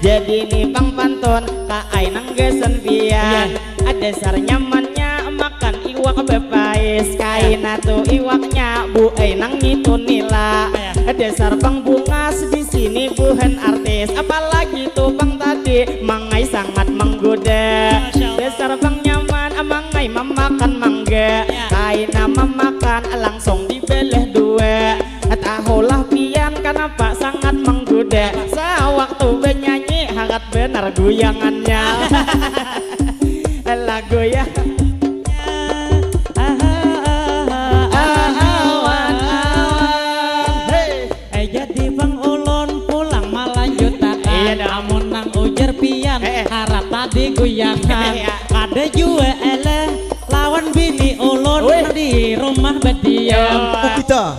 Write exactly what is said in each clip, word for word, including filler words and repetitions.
Jadi ni pang pantun ka ai nang gasan pian. Dasar nyamannya makan iwak bapais. Kaina tu iwaknya bu ai nang ngitu nila. Dasar pang bungas di sini buhan artis. Apalagi tu pang tadi mangai sangat menggoda. Dasar pang nyaman mangai mamakan mangga. Kaina mamakan langsung dibelah dua. Tahulah pian kanapa sangat menggoda. Sawaktu banyanyi hangat benar guyangannya. Lagu ya. Awan, awan. Hey. Eh, jadi bang ulun pulang malanjutakan. Iya dong. Amun nang ujar pian, eh, eh, harap tadi guyangan. Iya. Kada jua eleh lawan bini ulun, wih, di rumah badiam. Oh, kita,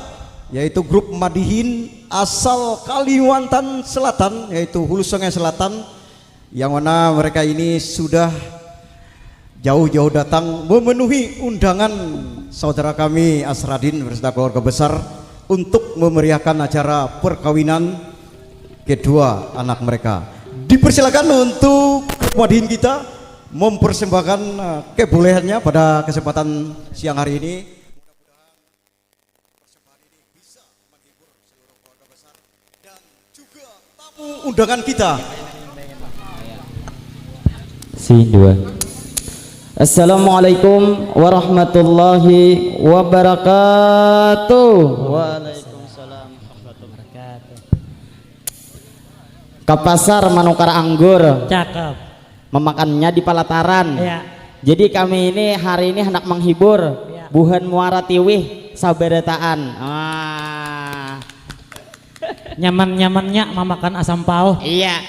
yaitu grup Madihin asal Kalimantan Selatan, yaitu Hulu Sungai Selatan, yang mana mereka ini sudah jauh-jauh datang memenuhi undangan saudara kami Asradin beserta keluarga besar untuk memeriahkan acara perkawinan kedua anak mereka. Dipersilakan untuk Madihin kita mempersembahkan, eh, kebolehannya pada kesempatan siang hari ini. Persembahan ini bisa menghibur seluruh keluarga besar dan juga tamu undangan kita. Scene dua. Assalamualaikum warahmatullahi wabarakatuh. Waalaikumsalam warahmatullahi wabarakatuh. Ka pasar manukar anggur. Cakep. Memakannya di palataran. Iya. Jadi kami ini hari ini hendak menghibur, iya, buhan Muara Tiwih sabarataan. Ah. Nyaman-nyamannya mamakan asam pauh. Iya.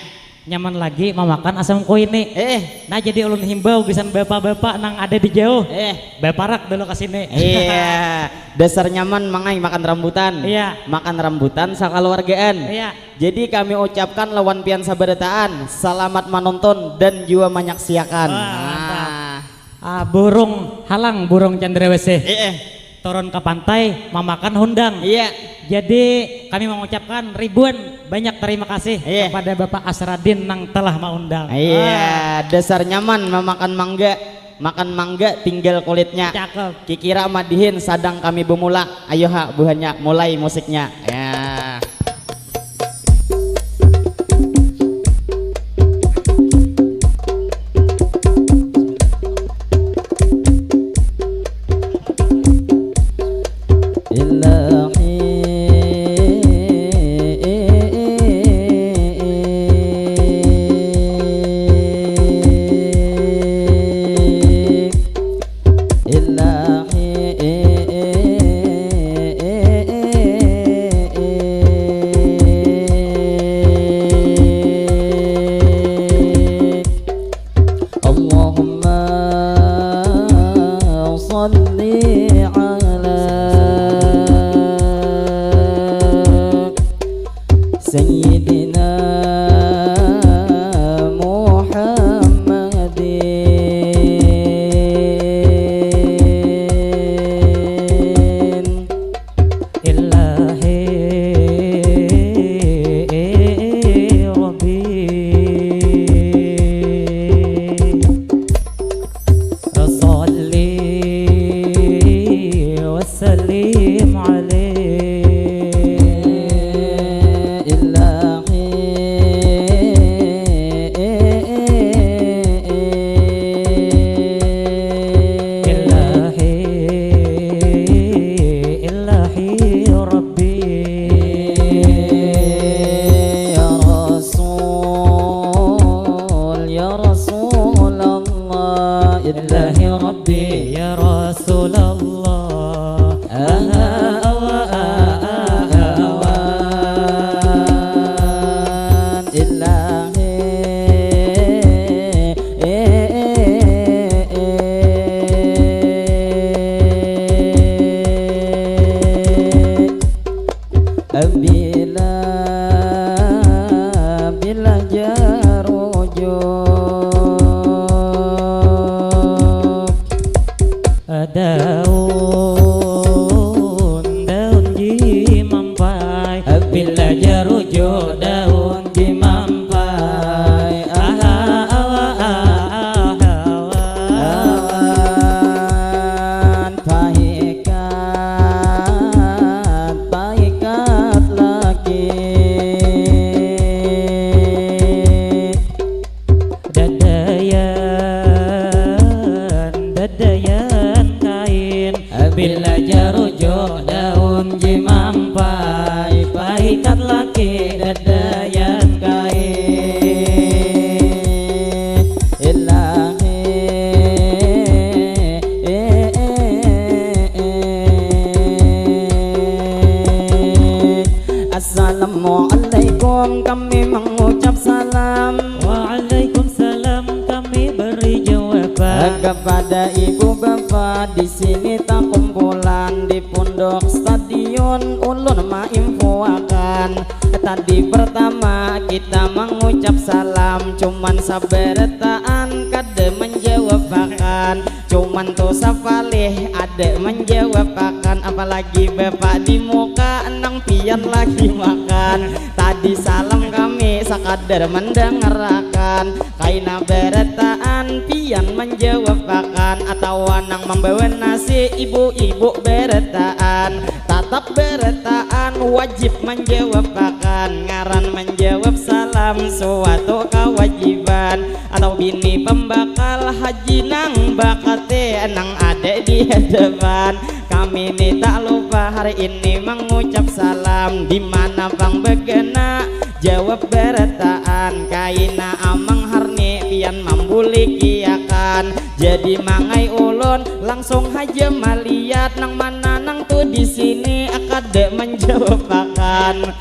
Nyaman lagi mamakan asam kuini. Eh. Nah, jadi ulun himbau gasan bapak-bapak nang ada di jauh. Eh. Baparak dulu ke sini. Iya. Dasar nyaman mangai makan rambutan. Iya. Makan rambutan sakaluargaan. Iya. Jadi kami ucapkan lawan pian sabarataan, salamat manonton dan jua manyaksiakan. Wah, mantap. Nah. Ah, burung halang, burung cendrawasih. Iya. Turun ke pantai, mamakan hundang. Iya. Jadi kami mengucapkan ribuan banyak terima kasih, iya, kepada Bapak Asradin nang telah maundang. Iya, ah, dasar nyaman mamakan mangga. Makan mangga tinggal kulitnya. Cakep. Kikira Madihin sadang kami bemula. Ayo ha, buhannya mulai musiknya. Ya. Ilahi. Ilahi. Allahumma salli ala Sayyidina Muhammadin. Ilahi Rabbi, salli wa sallim alaihi. Ilahi, ilahi, ilahi Rabbi. Ya Rasul, ya Rasulallah. Ilahi Rabbi, ya Rasulallah. Aha, awa, aha, awan. Ilahi. Bila, bila jar ujub. Daun, daun jimampai. Bila jar ujub daun jimampai. Pada ibu bapa di sini takumpulan di punduk stadion, ulun mainfoakan. Tadi pertama kita mengucap salam, cuman sabarataan kada menjawabakan. Cuman tu sapalih ada menjawabakan, apalagi bapa di muka nang pian lagi makan. Tadi salam kami sakadar mendangarakan, kaina barataan pian menjawabakan, atawa nang membawa nasi ibu-ibu barataan. Tatap barataan wajib menjawabakan, ngaran menjawab salam suatu kewajiban. Atau bini pembakal haji nang bakati nang ada di hadapan. Kami ni tak lupa hari ini mengucap salam, di mana pang begana jawab barataan. Kaina Amang Harni pian mambulikiakan, jadi mangai ulun langsung haja maliat nang mana nang tu di sini kada menjawabakan.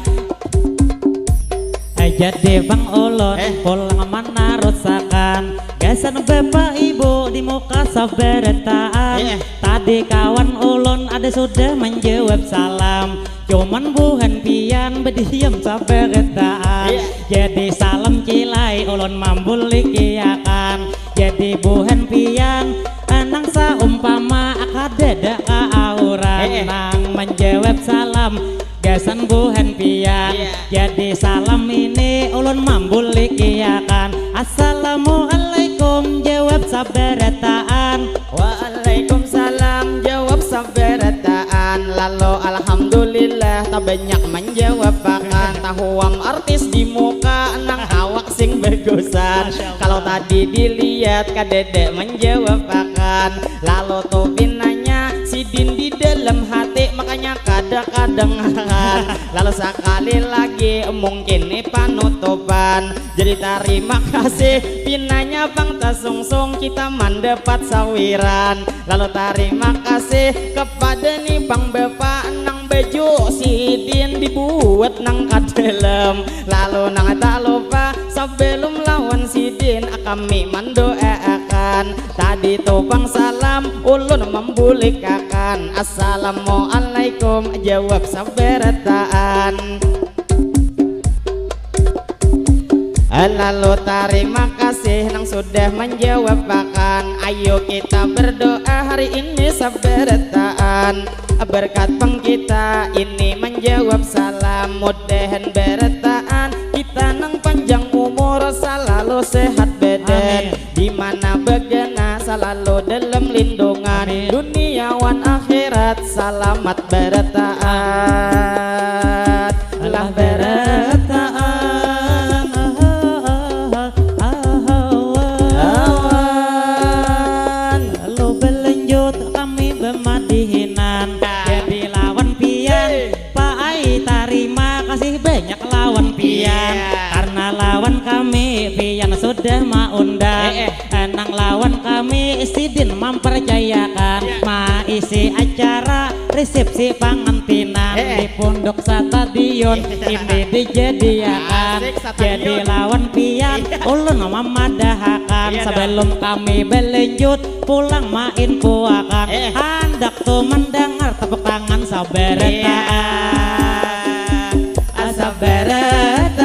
Jadi bang ulun eh. Pulang manarusakan gasan bapak ibu di muka sabarataan. Eh. Tadi kawan ulun ada sudah menjawab salam. Cuman buhan pian bediam sabarataan. Eh. Jadi salam cilai ulun mambulikiakan. Jadi buhan pian nang saumpama kadada kaauran eh. Nang menjawab salam. Gasan buhan pian. Iya. Jadi salam ini ulun mambulikiakan. Assalamualaikum jawab sabarataan. Waalaikumsalam jawab sabarataan. Lalu alhamdulillah tabanyak menjawabakan. Tahuam artis di muka nang awak sing bagusan. Kalau tadi dilihat kadada menjawabakan. Lalu tu pinanya sidin di dalam hati makanya kada kadengaran. Lalu sakali lagi mungkin ni panutupan. Jadi tarima kasih pinanya pang tasungsung kita mandapat sawiran. Lalu tarima kasih kepada ni pang bapak nang baju sidin dibuat nang kadalam. Lalu nang tak lupa sebelum lawan sidin kami mandoaakan. Tadi tu pang salam ulun mambulikakan. Assalamualaikum jawab sabarataan. Lalu tarima kasih nang sudah menjawabakan. Ayo kita berdoa hari ini sabarataan. Berkat pang kita ini menjawab salam. Mudahan barataan kita nang panjang umur salalu sehat badan. Amin. Di mana begana salalu dalam lindungan. Amin. Dunia wan akhirat salamat barataan. Lah barataan. Awan. Lalu belanjut kami bemadihinan. Jadi lawan pian. Hey. Paai tarima kasih banyak lawan pian. Iya. Karena lawan kami pian sudah maundang. Eh, eh. Nang lawan kami sidin mampercayakan. Iya. Maisi acara resepsi pangantinan. Eh, eh. Di pondok stadion. Iya. Ini dijadiakan. Asik, stadion. Jadi lawan pian. Iya. Ulun mamadahakan. Iya, sebelum kami belanjut pulang mainfoakan. Eh. Handak tu mendengar tepuk tangan sabarataan. Iya. Sabarataan.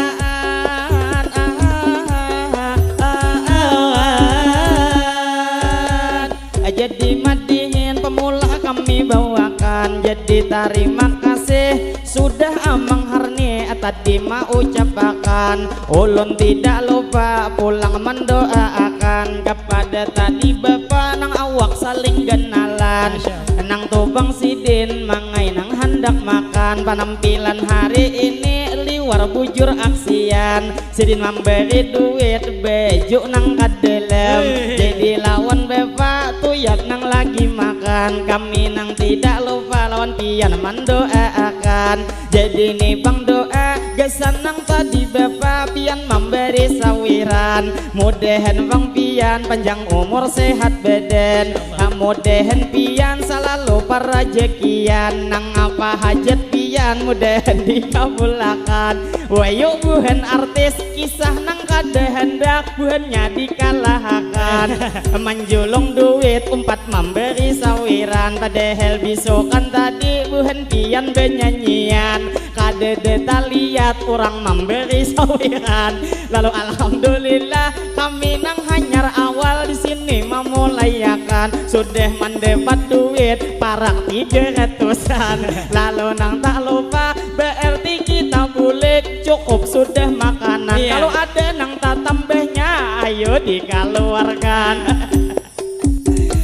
Jadi madihin pemula kami bawakan. Jadi tarima kasih sudah Amang Harni tadi maucapakan. Ulun tidak lupa pulang mendoaakan kepada tadi bapa nang awak saling genalan. Masya Allah. Nang tubang sidin mangai nang handak makan. Penampilan hari ini liwar bujur aksian. Sidin mambari duit baju nang kadalam. Hei. Jadi lawan bapa tuyak nang lagi makan. Kami nang tidak lupa lawan pian mendoaakan. Jadi ni pang doa Gasan nang tadi bapa pian mambari sawiran, mudahan pang pian panjang umur sehat badan. Mudahan pian salalu parajakian, nang apa hajat pian mudahan dikabulakan. Wayuk buhan artis, kisah nang kada handak buhannya dikalahakan. Manjulung duit umpat mambari sawiran, padahal bisukan tadi buhan pian banyanyian. Kadada taliat urang mambari sawiran. Lalu alhamdulillah kami nang hanyar awal di sini mamulaiakan sudah mandapat duit parak tiga ratusan. Lalu nang tak lupa berarti kita bulik cukup sudah makanan. Iya. Kalau ada nang tatambahnya ayo dikaluarkan.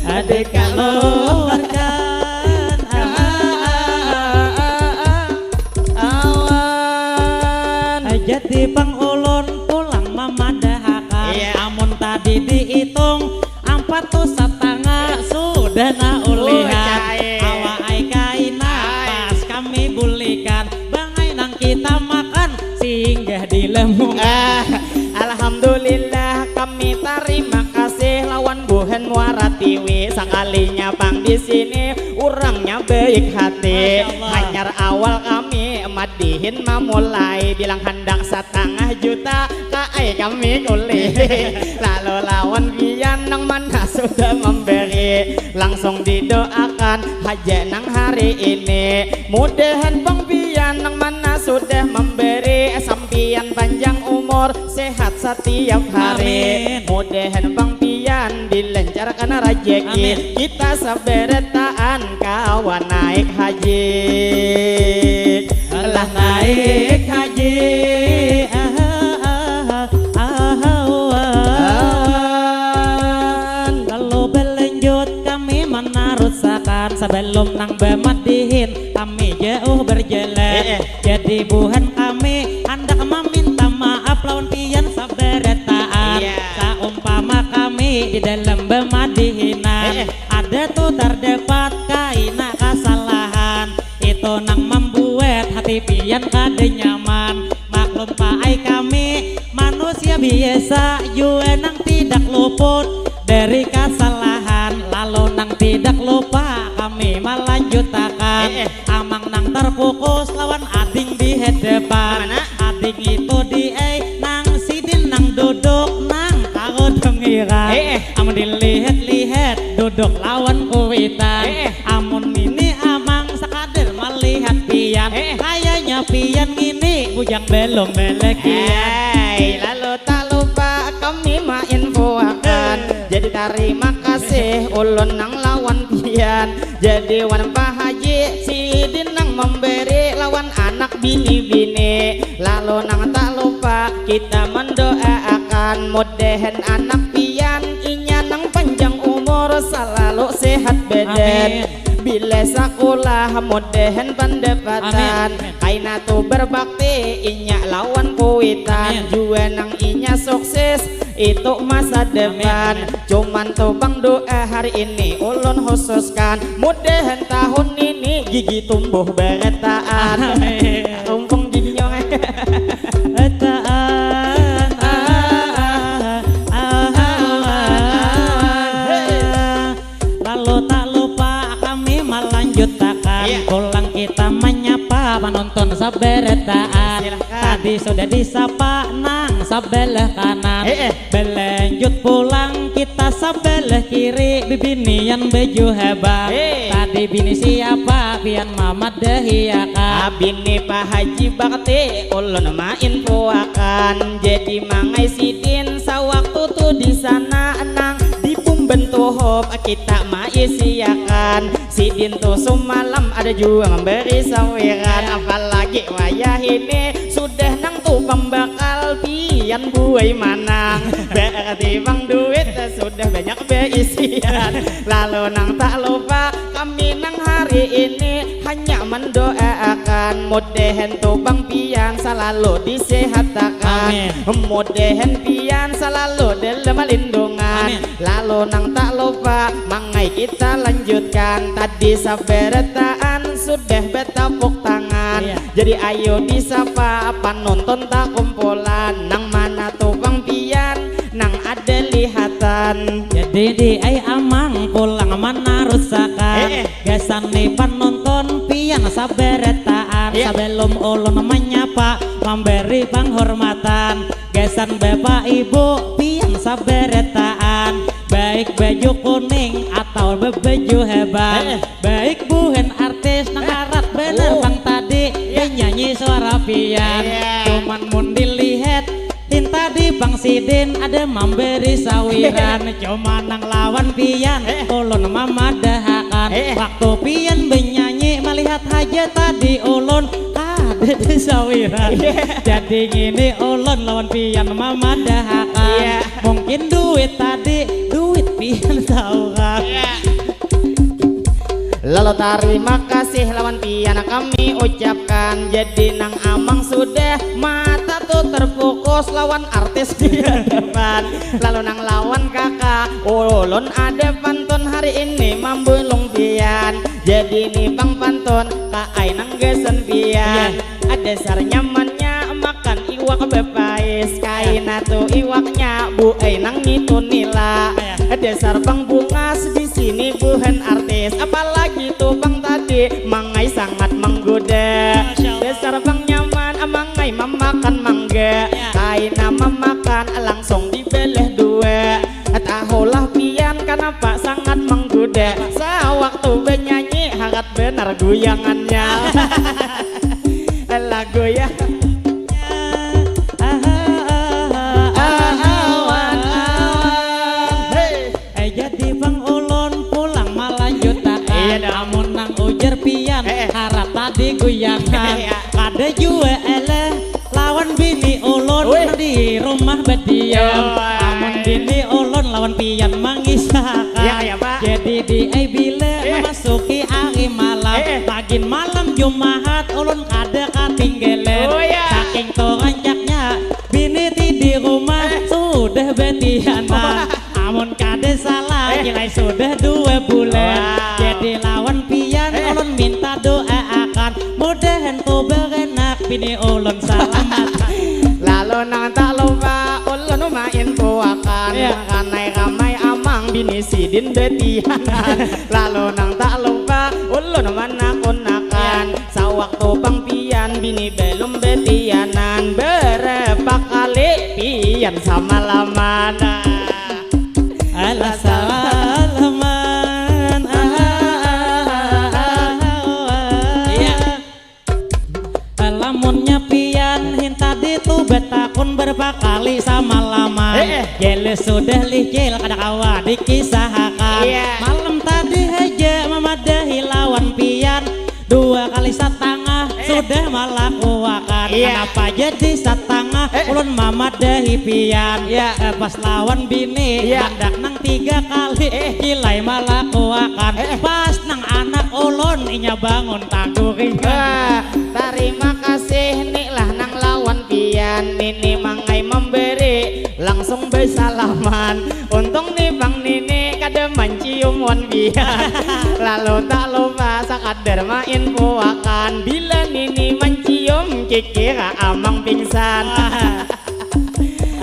Ada kaluarkan. Awan. Jadi pang ulun pulang mamadahakan. Iya. Amun tadi dihitung, ampat tu satangah sudah na ulihan. Awak ai kaina pas kami bulikan. Bangai nang kita makan singgah di lemungan. Ah, alhamdulillah kami tarima kasih lawan buhan Muara Tiwi. Sakalinya pang di sini urangnya baik hati. Masya Allah. Hanyar awal kami madihin mamulai bilang handak satangah juta. Kaai kami kulih. Lalu lawan pian nang mana sudah memberi, langsung didoakan haja nang hari ini. Mudahan pang pian nang mana sudah memberi, sampian panjang umur, sehat setiap hari. Amin. Mudahan pang pian dilancarkan rajaki. Amin. Kita sabarataan kawa naik haji. Lah naik haji. Awan. Lalu berlanjut kami menarusakan sebelum nang bemadihin kami jauh berjalan. Eh, eh. Jadi buhan kami handak meminta maaf lawan pian sabarataan. Iya. Saumpama kami di dalam bemadihinan. Eh, eh. Ada tu terdapat kaina kasalahan, itu nang mambuat hati pian kada nyaman. Maklum paai kami manusia biasa jua nang tidak luput dari kasalahan. Lalu nang tidak lupa kami malanjutakan. Eh, eh. Amang nang terfokus lawan ading di hadapan. Mana? Ading itu di ai nang sidin nang duduk nang karudung irang. Eh, eh. Amun dilihat-lihat duduk lawan kuitan. Eh, eh. Amun ini amang sakadar malihat pian. Eh, eh. Kayanya pian ngini bujang belum balakian. Hai, lalu tak lupa kami mainfoakan. Eh. Jadi tarima kasih ulun nang lawan pian. Jadi wan Pak Haji, sidin nang memberi lawan anak bini-bini. Lalu nang tak lupa kita mendoaakan mudahan anak pian inya nang panjang umur salalu sehat badan. Amin. Bila sakulah mudahan pendapatan. Amin. Kaina tu berbakti inya lawan kuitan. Amin. Jua nang inya sukses itu masa depan. Amin, amin. Cuman tu bang doa hari ini ulun khususkan, mudahan tahun ini gigi tumbuh berataan. Amin. Rumpung gigi nyong. Rataan, ah, ah, ah, ah, ah. Lalu tak lupa kami melanjutakan. Iya. Pulang kita menyapa penonton sabarataan. Silakan. Tadi sudah disapa nang sabelah kanan. Eh, eh. Belanjut pulang kita sabelah kiri, bibinian baju habang. Eh. Tadi bini siapa pian mamadahiakan? Ah, bini Pak Haji Bakti, ulun mainfoakan. Jadi mangai sidin sawaktu tu di sana nang di pumben tuhop kita maisiakan. Sidin tu sumalam ada jua memberi sawiran. Apalagi wayah ini sudah nang tu pembakal pian buai manang. Berarti bang duit sudah banyak beisian. Lalu nang tak lupa kami nang hari ini hanya mendoaakan mudahan tu bang pian salalu disehatakan. Amin. Mudahan pian salalu dalam lindungan. Amin. Lalu nang tak lupa mangai kita lanjutkan tadi sabarataan sudah batapuk tangan. Iya. Jadi ayo disapa panonton takumpulan. Nang mana tu pang pian nang ada lihatan. Jadi di ai amang pulang manarusakan. Eh, eh. Gasan ni panonton pian sabarataan. Iya. Sabalum ulun manyapa mambari panghormatan. Gasan bapak ibu pian sabarataan. Baik baju kuning atau babaju habang. Eh, eh. Baik buhan artis nang harat banar pang tadi banyanyi suara pian. Iya. Cuman mun dilihat hintadi pang sidin ada mambari sawiran. Cuma nang lawan pian ulun mamadahakan. Eh. Waktu pian banyanyi malihat haja tadi ulun kadada sawiran. Iya. Jadi ngini ulun lawan pian mamadahakan. Iya. Mungkin duit tadi duit pian tahu kan. Iya. Lalu tarima kasih lawan pian kami ucapkan. Jadi nang amang sudah mata tu terfokus lawan artis di hadapan. Lalu nang lawan kakak ulun ada pantun hari ini mambulung pian. Jadi ni pang pantun ka ai nang gasan pian. Iya. Dasar nyamannya makan iwak bapais. Kaina tu iwaknya bu ai nang ngitu nila. Dasar pang bungas di sini buhan artis. Apalagi tu pang tadi mangai sangat menggoda. Masya Allah. Dasar pang nyaman mangai mamakan mangga. Ya. Kaina mamakan langsung dibelah dua. Tahulah pian kanapa sangat menggoda. Sawaktu banyanyi harat benar guyangannya. Lagu ya. Awan, awan. Hey. Eh, jadi pang ulun pulang malanjutakan. Iya dong. Amun nang ujar pian, eh, eh, harat tadi guyangan. Iya. Kada jua eleh lawan bini ulun, wih, di rumah badiam. Yoi. Amun bini ulun lawan pian mangisahakan. Iya, iya, Pak. Jadi di ai bila, eh, memasuki hari malam, eh, eh, lagin malam Jumahat ulun kada katinggalan. Oh, iya. Saking tu rancaknya bini ti di rumah, eh, sudah batianan. Wah. Amun kada salah, eh, cilai sudah dua bulan. Wah. Jadi lawan pian, eh, ulun minta doa akan mudahan tu baranak bini ulun salamat. Lalu nang tak lupa ulun main puakan. Iya. Kanai ramai amang bini sidin batianan. Lalu nang tak lupa ulun manakunakan. Iya. Sawaktu pang pian bini belum batianan, berapa kali pian samalaman? Alah salaman, ah, ah, ah, ah, ah. Iya. Lamunnya pian hintadi tu batakun berapa kali samalaman. Eh, eh. Jelas sudah lihcil kada kawa dikisahakan. Iya. Malam tadi haja mamadahi lawan pian. Dua kali satangah, eh, sudah malakuakan. Iya. Kanapa jadi satangah? Eh. Ulun mamadahi pian. Iya. Eh, pas lawan bini, iya, handak nang tiga kali, eh, cilai malakuakan. Eh. Pas nang anak ulun, inya bangun taguringan. Wah, tarima kasih ni lah nang lawan pian. Nini mangai mambari, langsung basalaman. Untung ni pang nini kada mancium wan pian. Lalu tak lupa sakadar main puakan. Bila nini mancium kikira amang pingsan.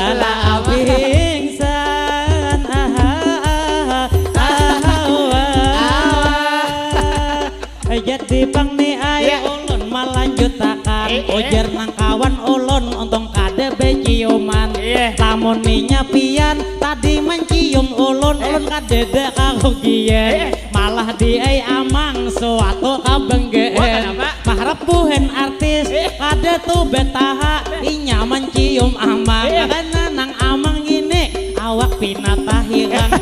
Alah, amang pingsan. Aha, aha, aha, wah. Awa. Jadi pang ni ai, ya, ulun malanjutakan. Eh, eh. Ujar nang kawan ulun, untung kada baciuman. Iya. Lamun inya pian tadi mancium ulun, eh, ulun kadada karugian. Eh. Malah di ai amang suatu kabanggaan. Wah, kanapa? Maharap buhan artis, eh, kada tu bataha, eh, inya mancium amang. Eh. Karena nang amang ngini awak pina tahirang.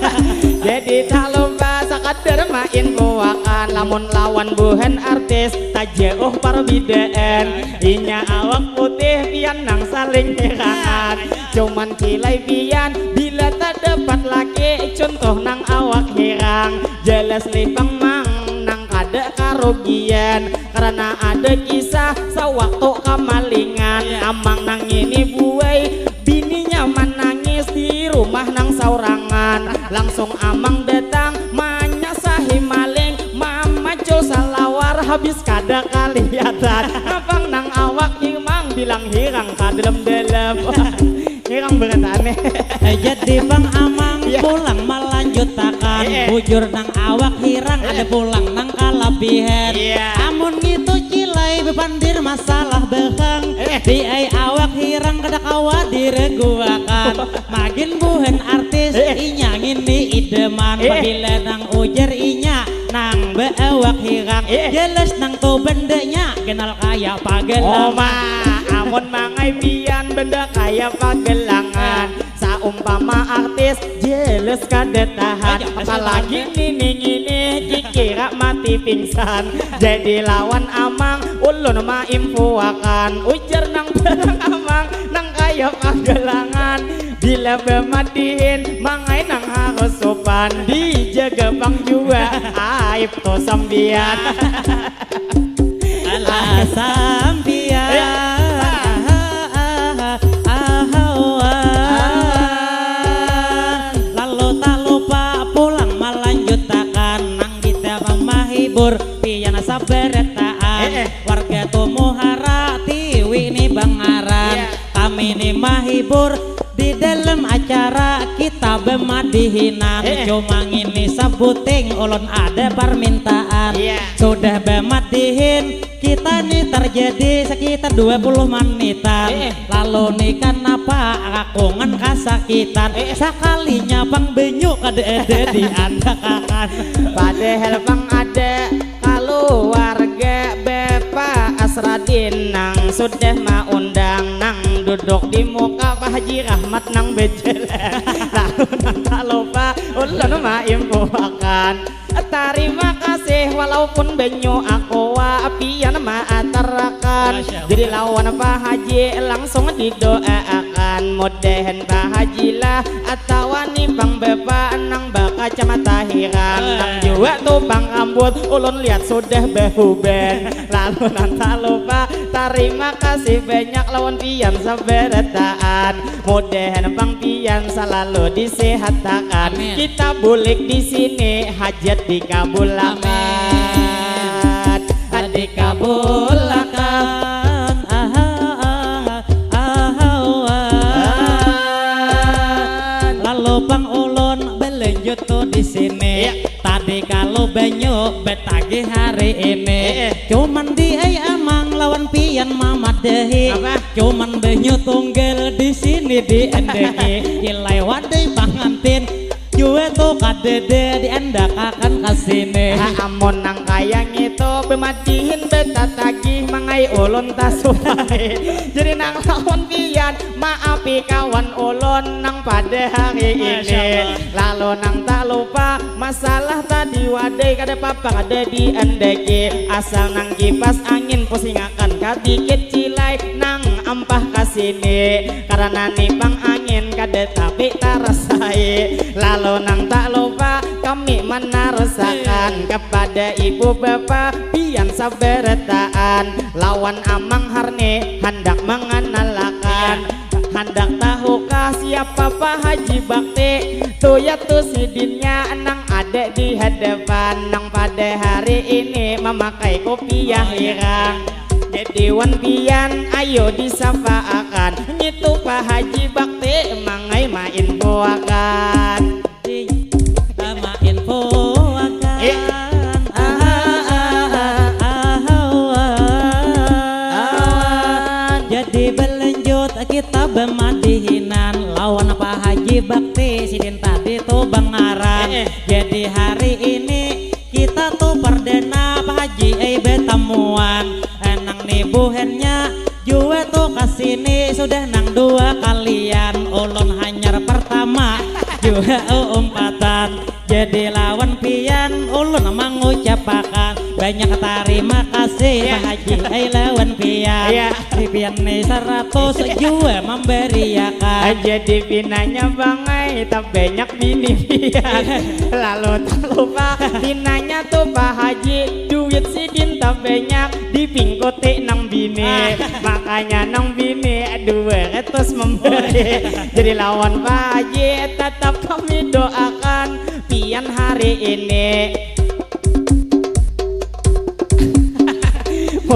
Jadi tak lupa sakadar main puakan. Lamun lawan buhan artis, tajauh parbidaan. Inya awak putih, pian nang saling hirangan. Cuman kilai pian, bila tak dapat laki, contoh nang awak hirang. Jelas lipang mang nang kada karugian. Karena ada kisah sawaktu kamalingan. Iya. Amang nang ini buai, bininya manangis di rumah nang saurangan. Langsung amang datang, manyasahi maling, mamacul salawar, habis kada kalihatan. Napang nang awak hirang bilang hirang ka dalam-dalam. Hirang berita aneh. Jadi pang amang ya. Pulang melanjutakan eh. Bujur nang awak hirang eh. Ada pulang nang kalabihan. Iya. Amun ngitu cilai bepandir masalah behang. Eh. Di ai awak hirang kada kawa direguakan. Magin buhan artis eh. Inya ngini ideman eh. Pabila nang ujar inya nang beawak hirang eh. Jelas nang tu bendanya kenal kaya pagelang. Oma, amun mangai pian benda kaya pagelangan. Eh. Saumpama artis jelas kada tahan. Apalagi ngini-ngini kikira mati pingsan. Jadi lawan amang ulun maimpuakan. Ujar nang barang amang nang kaya pagelangan. Bila bemadihin mangai nang harus sopan. Dijaga pang jua aib to sambian. Alah sampian. Lalu tak lupa pulang melanjutakan nang kita memahibur pian saberetaan. Eh, eh. Warga Tumuhara tiwi ni bangaran. Iya. Kami ni mahibur di dalam acara kita bemadihinan eh. Cuma ngini sebuting ulun ada permintaan yeah. Sudah bemadihin kita ni terjadi sekitar dua puluh menitan eh. Lalu ni kenapa kakungan kasakitan eh. Sekalinya pang banyu kada ada diandakakan padahal pang ada Kaluarga Bapa Asradin nang sudah maundang nang duduk di muka Pak Haji Rahmat nang bejalan lalu nang tak lupa ulun maimpuakan tarima kasih walaupun banyu aqua pian maatarakan jadi lawan Pak Haji langsung didoaakan mudahan Pak Haji lah atawa ni pang Bapa nang bakacamata hirang nang jua tu pang rambut ulun lihat sudah bahuban lalu nang tak lupa tarima kasih banyak lawan pian sabarataan mudahan pang pian salalu disehatakan Amin. Kita bulik di sini hajat dikabulakan Amin. Dikabulakan aha aha aha lalu pang ulun belanjut tu di sini ya. Tadi kalau banyu betagih hari ini eh, eh. Cuman di ai amang lawan pian mamadahi Apa? Cuman banyu tunggal di sini di endeki ilai wadai pangantin jua tu kadede diandakakan ka sini ha, amun nang kaya ngitu bemadihin betatagih mangai ulun tasupai jadi nang lawan pian maapi kawan ulun nang pada hari ini lalu nang tak lupa masalah tadi wadai kada papa kada diandaki asal nang kipas angin pusingakan kadikit cilai nang ampah ka sini karena ni pang angin kada tapi tarasai lalu nang tak lupa kami manarusakan kepada ibu bapa pian sabarataan lawan amang harni handak manganalakan Handak tahukah siapa Pak Haji Bakti? Tu ya tu sidinnya nang ada di hadapan nang pada hari ini memakai kopiah hirang. Jadi wan pian ayo disapaakan ngitu Pak Haji Bakti mangai mainfoakan. Ding, kita mainfoakan. Iya. Aha, aha, aha, aha. Jadi belanjut kita bemadihinan lawan Pak Haji Bakti sidin tadi tu bangaran. Eh, eh. Jadi hari ini kita tu perdana Pak Haji ai betamuan. Enang ni buhannya Jua tu kasini sudah nang dua kalian ulun hanyar pertama jua uumpatan jadi lawan pian ulun mangucapakan banyak tarima kasih ya. Pak Haji ai lawan pian ya. Di pian ni seratus jua memberiakan jadi pinanya bangai tak banyak bini pian lalu tak lupa pinanya tu Pak Haji duit sidin tak banyak dipingkuti nang bini ah. Makanya nang bini dua ratus memberi jadi lawan Pak Haji tetap kami doakan pian hari ini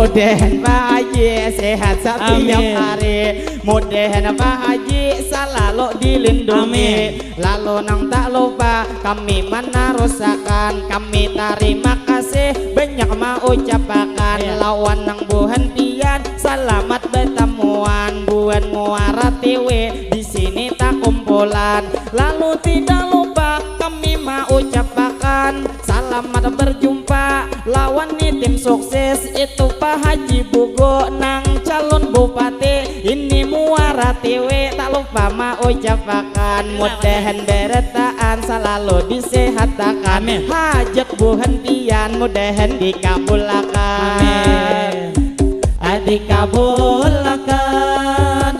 Mudahan Pak Haji sehat setiap Amin. hari. Mudahan Pak Haji selalu dilindungi. Amin. Lalu nang tak lupa kami menarusakan, kami terima kasih banyak mau ucapakan. Iya. Lawan nang buhan pian selamat bertemuan buhan Muara T W di sini tak kumpulan. Lalu tidak lupa kami mau ucapakan selamat berjumpa lawan ni tim sukses itu Pak Haji Bugo nang calon bupati ini Muara T W tak lupa mau ucapakan mudahan beretaan selalu disehatakan. Amin. Hajat buhan pian mudahan dikabulakan. Amin. Dikabulakan.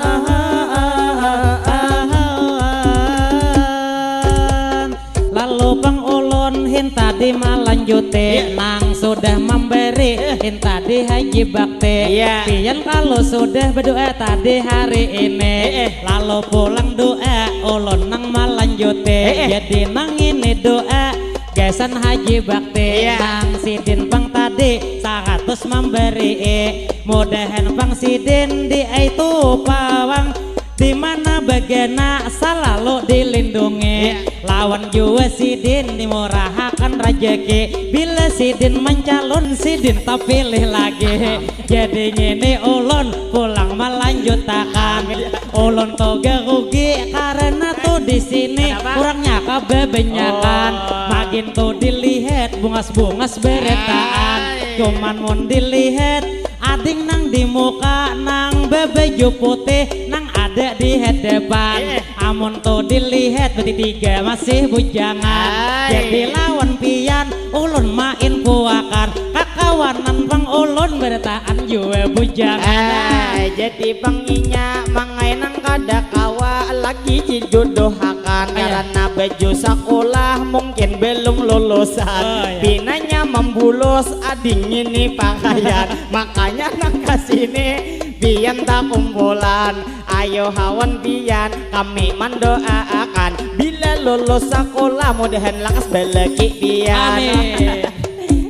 Lalu pang ulun hinta di malanjuti. Iya. Nang sudah memberi, iya, hinta di Haji Bakti. Iya. Pian kalau sudah berdoa tadi hari ini, iya, lalu pulang doa ulun nang malanjuti. Iya. Jadi nang ini doa gasan Haji Bakti. Iya. Nang sidin pang tadi seratus memberi. Mudahan pang sidin di itu pawang di mana bagana selalu dilindungi. Iya. Lawan jua sidin dimurahakan rejeki. Bila sidin mencalon sidin terpilih lagi. Jadi ngini ulun pulang melanjutakan. Ulun toga rugi karena tuh di sini. Kenapa? Kurangnya kabebanyakan. Oh. Magin tuh dilihat bungas-bungas beretaan. Ay. Cuman mun dilihat ading nang di muka nang bebaju putih nang ada di hadapan. Eh. Amun tu dilihat berarti tiga masih bujangan. Ay. Jadi lawan pian ulun main puakan kakawanan pang ulun bertaan jua bujangan. Ay, jadi pang inya mangai nang kada kawa lagi dijodohakan. Ay. Karena baju sekolah mungkin belum lulusan. Oh, iya. Pinanya membulus ading ini pakaian. Makanya nang kasini pian tak kumpulan. Ayo hawan pian kami mendoaakan bila lulus sekolah mudahan lakas beleki pian. Amin.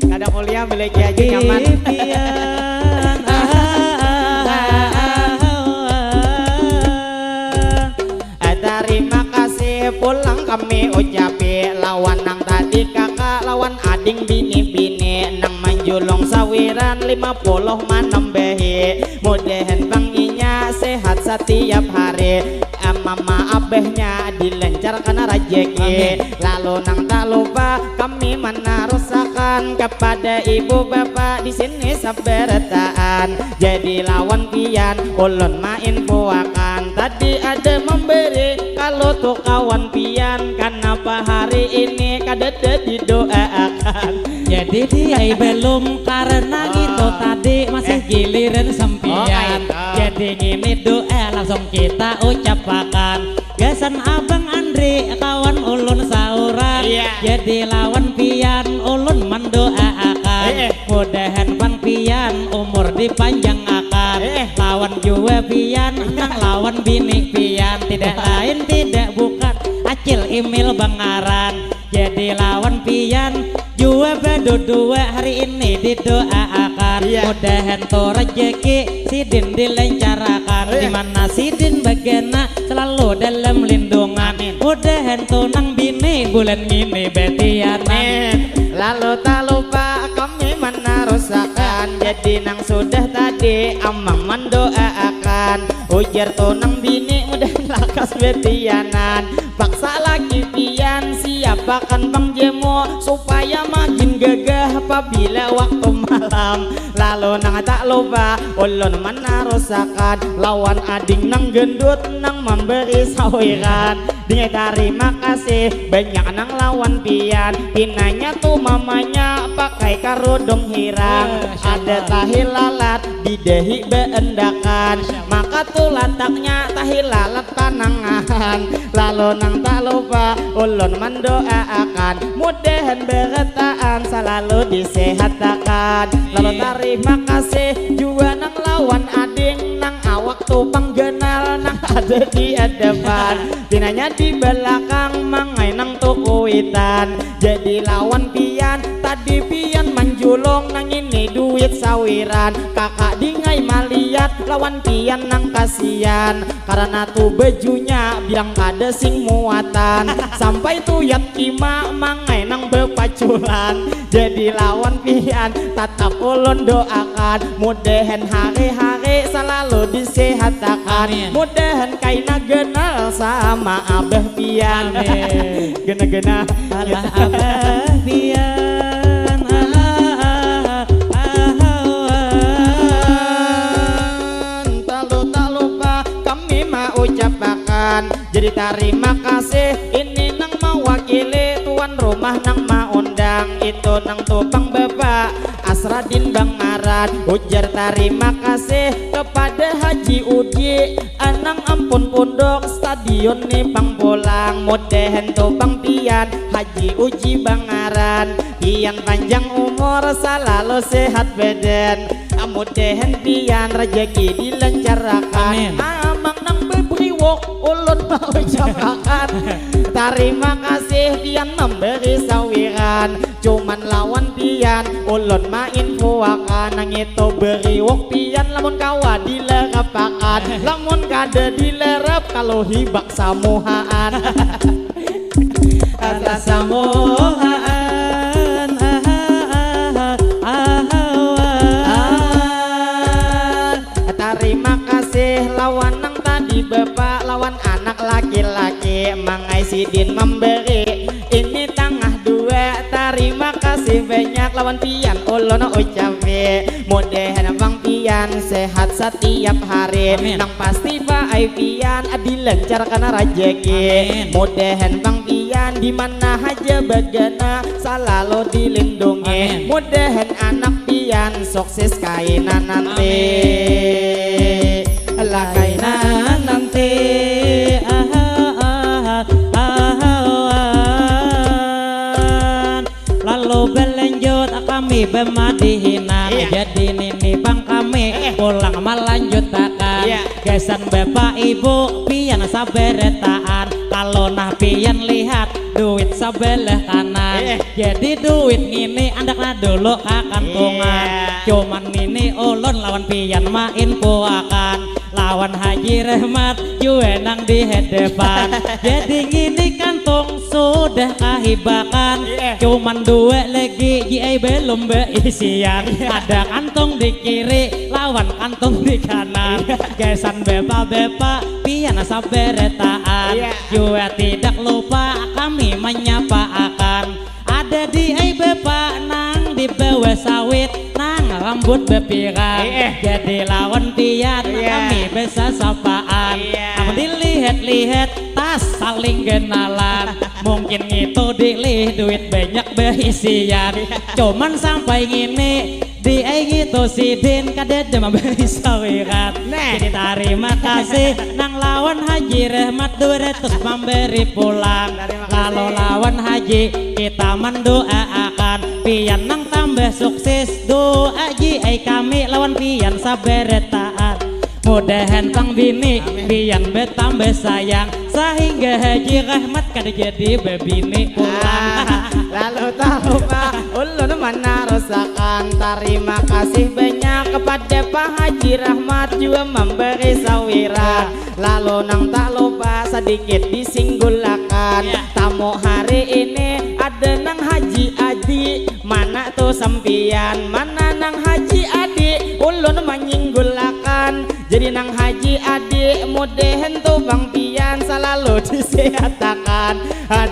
Kada kuliah beleki aja nyaman. Pian. Ah, ah, ah, ah, ah. Terima kasih pulang kami ucapi lawan nang tadi kakak lawan ading bini-bini nang manjulung sawiran lima puluh manambahi. Mudahan pang inya sehat setiap hari. Mama abahnya dilancarkan rezeki. Amin. Lalu nang tak lupa kami menarusakan kepada ibu bapak di sini sabarataan. Jadi lawan pian ulun main puakan. Tadi ada memberi kalau tu kawan pian. Kenapa hari ini kada ada didoaakan? Jadi dia belum karena gitu tadi masih giliran sempian. Oh, gitu. Jadi ngini doa langsung kita ucapakan. Gasan Abang Andri kawan ulun sauran. Iya. Jadi lawan pian ulun mendoaakan. Eh, eh. Mudahan pang pian umur dipanjangakan. Eh. Lawan jua pian nang lawan bini pian tidak lain tidak bukan Acil Imil Bangaran. Jadi lawan pian jua badudua hari ini didoaakan. Iya. Mudahan tu rezeki sidin dilencarakan. Iya. Di mana sidin bagana selalu dalam lindungan. Amin. Mudahan tu nang bini bulan ngini betianan. Amin. Lalu tak lupa kami menarusakan. Jadi nang sudah tadi amang mendoaakan. Ujar tu nang bini mudahan lakas betianan. Paksa lagi pian siapakan pang jemu supaya makin gagah pabila waktu malam. Lalu nang tak lupa ulun menarusakan lawan ading nang gendut nang memberi sawiran. Dingai tarima kasih banyak nang lawan pian. Pinanya tu mamanya pakai karudung hirang. Ada tahi lalat di dahi beendakan. Maka tu lataknya tahi lalat panangahan. Lalu nang tak lupa ulun mendoaakan mudahan berataan selalu disehatakan. Lalu tarima kasih jua nang lawan ading nang awak tu pangganal nang ada di hadapan. Pinanya di belakang mangai nang tu kuitan. Jadi lawan pian tadi pian manjulung nang ini duit. sawiran, kakak dingai maliat lawan pian nang kasian. Karena tu bajunya bilang kada sing muatan. Sampai tuyat kima mangai nang bepacuran. Jadi lawan pian tatap ulun doakan. Mudahan hari-hari selalu disehatakan. Amin. Mudahan kaina genal sama abah pian. Amin. Gena-gena. Alah abah pian. Ah, ah, ah, ah, ah, ah. Talu tak lupa kami maucapakan. Jadi tarima kasih ini nang mawakili tuan rumah nang maundang itu nang tupang bapak Asradin Bangaran. Ujar tarima kasih kepada Haji Udi anang ampun punduk stadion ni pang pulang. Mudahan tupang pian Haji Uji Bangaran. Pian panjang umur salalu sehat badan. Mudahan pian rajaki dilancarakan. Amin. Amang nang bebriwok ulun maucapakan. Tarima kasih pian memberi sawiran. Cuman lawan pian ulun mainfoakan. Nang itu beriwok pian lamun kawa dilerapakan. Lamun kada dilerap kalau hibak samuhaan. Asa samuhaan, ah, ah, ah, ah, ah. Tarima kasih lawan nang tadi bapak lawan anak laki-laki mangai sidin memberi ini tangah dua. Tarima kasih banyak lawan pian ulun ucapi. Mudahan pang pian sehat setiap hari. Amin. Nang pasti baai pian dilancarkan rajaki. Amin. Mudahan pang pian di mana haja bagana salalu dilindungi. Amin. Mudahan anak pian sukses kaina nanti. Amin. Lah kaina nanti. Ah, ah, ah, ah, ah, ah. Lalu berlanjut kami bemadihinan. Iya. Jadi nini pang kami, eh, pulang melanjutakan. Iya. Gasan bapak ibu pian saberetaan. Kalau nah pian lihat duit sebelah kanan. Iya. Jadi duit ngini andak nah dulu kakantungan. Iya. Cuman nini ulun lawan pian mainfoakan. Lawan Haji Rahmat jua nang di hadapan. Jadi ngini kantong sudah kahibakan. Iya. Cuman dua lagi, Ji ai, belum beisian. Iya. Ada kantong di kiri lawan kantong di kanan. Iya. Gasan bepa-bepa pian saberetaan. Iya. Jua tidak lupa kami menyapaakan. Ada di ai bapa nang di bawah sawit, nang rambut bepirang. Eh, eh. Jadi lawan pian, iya, kami besasapaan. Iya. Amun dilihat-lihat, tas saling kenalan. Mungkin ngitu dilih duit banyak beisian. Iya. Cuman sampai ngini, di ai ngitu sidin kadada mambari sawiran. Nah. Jadi tarima kasih nang lawan Haji Rahmat dua ratus mambari pulang. Tarima kasih. Lalu lawan Haji kita mendoaakan pian nang tambah sukses. Doa Ji ai kami lawan pian saberetaan. Mudahan pang bini, amin, pian betambah sayang. Sahingga Haji Rahmat kada jadi bebini pulang. Ah, lalu tak lupa ulun manarusakan. Tarima kasih banyak kepada Pak Haji Rahmat jua mambari sawira. Lalu nang tak lupa sadikit disinggulakan. Ya. Tamu hari ini ada nang Haji Adi. Mana tu sampian? Mana nang Haji Adi? Ulun manyinggulakan. Jadi nang Haji Adi, mudahan tu pang pian salalu disehatakan.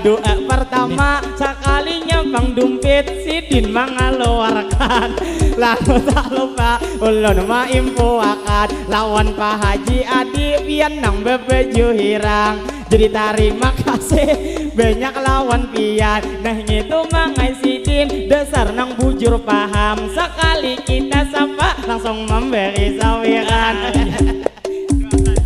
Doa pertama, sakalinya pang dumpit sidin mangaluarkan. Lalu tak lupa ulun maimpuakan lawan Pak Haji Adi, pian nang bebaju hirang. Jadi tarima kasih banyak lawan pian. Nah ngitu mangai sidin, dasar nang bujur paham. Sakali kita sapa, langsung mambari sawiran.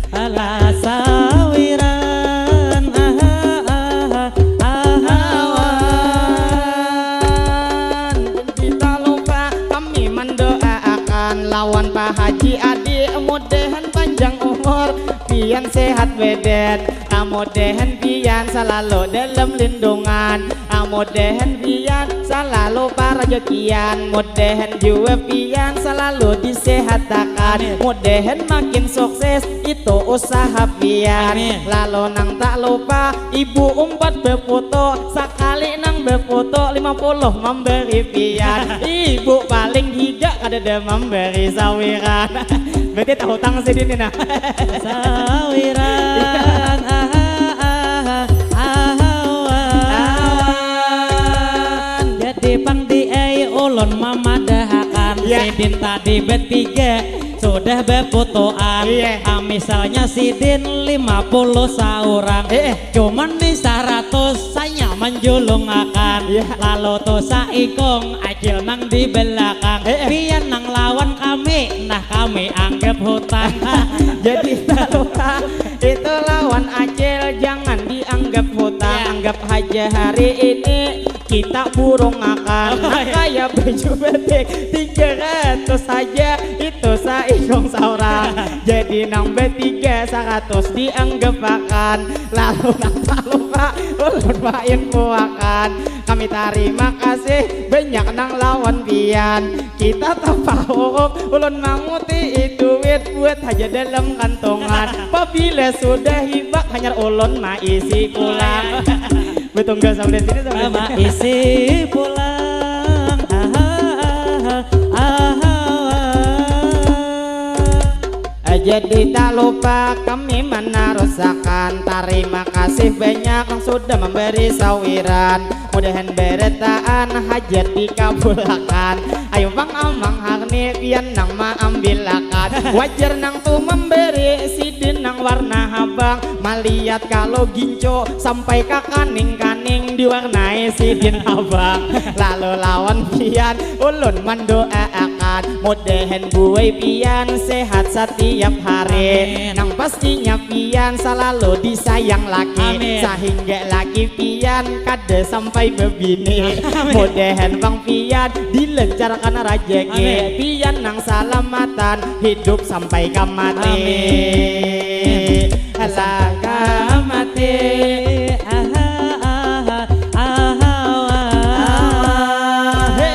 Alah sawiran, aha, aha, aha, awan. Kita lupa kami mendoaakan lawan Pak Haji Adi, mudahan panjang umur. Pian Pian sehat badan, mudahan pian salalu dalam lindungan, mudahan pian salalu parajakian, mudahan jua pian salalu disehatakan, mudahan makin sukses itu usaha pian. Lalu nang tak lupa ibu umpat bafoto, sakali nang bafoto lima puluh mambari pian. Ibu paling hida kadada mambari sawiran. Berarti tahutang sidin ni nah. Sawiran, aha, aha, ahawan. Jadi pang di ai ulun mamadahakan, sidin tadi batiga sudah bafotoan. Ah, misalnya sidin lima puluh saurang, cuman ni saratus sanya manjulungakan. Lalu tu saikung acil nang di balakang. Pian nang lawan kami, nah kami anggap hutang. Jadi taruhlah itu lawan acil jangan dianggap hutang. Anggap haja hari ini kita burungakan. Nah, kaya baju batik tiga ratus saja itu saikung saurang. Jadi nang batiga saratus dianggapakan. Lalu nang tak lupa ulun mainfoakan. Kami tarima kasih banyak nang lawan pian. Kita tapahurup ulun mangutii duit buat haja dalam kantongan. Pabila sudah hibak hanyar ulun maisi pulang. Betunggal sampai sini sampai sini. Maisi pulang. Aha, aha, aha. Jadi tak lupa kami menarusakan. Tarima kasih banyak yang sudah memberi sawiran. Mudahan berataan hajat dikabulakan. Ayo bang amang harni pian nang maambilakan. Wajar nang tu memberi sidin nang warna habang. Malihat kalau ginco sampai ka kaning-kaning diwarnai sidin habang. Lalu lawan pian ulun mandoaakan mudahan buai pian sehat setiap hari. Nang pastinya pian salalu disayang laki sahingga laki pian kada sampai bebini. Mudahan pang pian dilancarkan rajaki. Pian nang salamatan hidup sampai ka mati. Amin. Sangka mati. Aha, aha, aha, aha.